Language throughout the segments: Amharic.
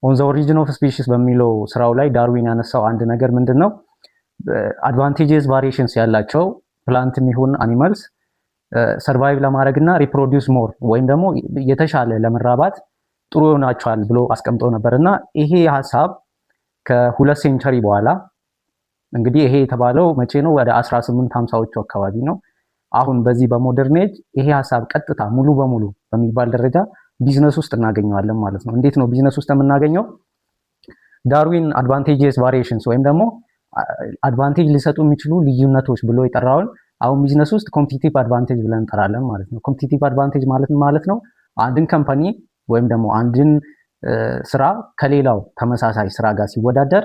On the Origin of Species በሚለው ስራው ላይ ዳርዊን ያነሳው አንድ ነገር ምንድን ነው? Advantageous variations ያላቸው plant የሚሆን animals survive ለማድረግ እና reproduce more ወይም ደግሞ የተሻለ ለመራባት ጥሩ ይሆናቸዋል ብሎ አስቀምጦ ነበር። እና ይሄ ሀሳብ ከ2 century በኋላ፣ እንግዲህ ይሄ የተባለው መቼ ነው? ወደ 1850ዎቹ አካባቢ ነው። አሁን በዚህ በ modern age ይሄ ሀሳብ ቀጥታ ሙሉ በሙሉ በሚባል ደረጃ ቢዝነስ ውስጥ እናገኘዋለን ማለት ነው። እንዴት ነው ቢዝነስ ውስጥ የምናገኘው? ዳርዊን advantageous variations ወይም ደግሞ advantage ሊሰጡ የሚችሉ ልዩነቶች ብሎ የጠራውን አሁን ቢዝነስ ውስጥ competitive advantage ብለን እንጠራለን ማለት ነው። Competitive advantage ማለት ምን ማለት ነው? አንድን company ወይም ደግሞ አንድን ስራ ከሌላው ተመሳሳይ ስራ ጋር ሲወዳደር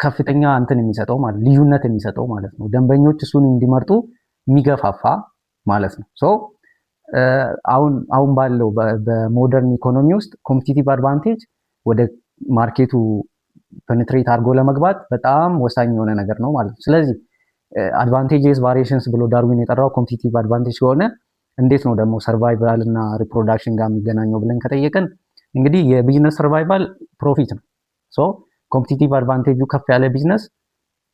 ከፍተኛ እንትን የሚሰጠው ማለት ልዩነት የሚሰጠው ማለት ነው። ደንበኞች እሱን እንዲመርጡ የሚገፋፋ ማለት ነው። So አሁን አሁን ባለው በ modern economy ውስጥ competitive advantage ወደ market ኡ penetrate አድርጎ ለመግባት በጣም ወሳኝ የሆነ ነገር ነው ማለት ነው። ስለዚህ advantageous variations ብሎ ዳርዊን የጠራው competitive advantage ከሆነ እንዴት ነው ደግሞ survival እና reproduction ጋር የሚገናኘው ብለን ከጠየቅን እንግዲህ የ business survival profit ነው። So competitive advantage ኡ ከፍ ያለ business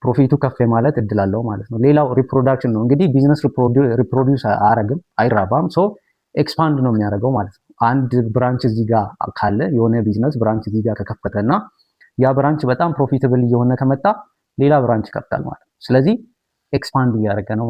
profit ኡ ከፍ የማለት እድል አለው ማለት ነው። ሌላው reproduction ነው። እንግዲህ business reproduce አያረግም፣ አይራባም። So expand ነው የሚያደርገው ማለት ነው። አንድ branch እዚህ ጋር ካለ፣ የሆነ business branch እዚህ ጋር ከከፈተ እና ያ branch በጣም profitable እየሆነ ከመጣ ሌላ branch ይከፍታል ማለት ነው። ስለዚህ expand እያደረገ ነው።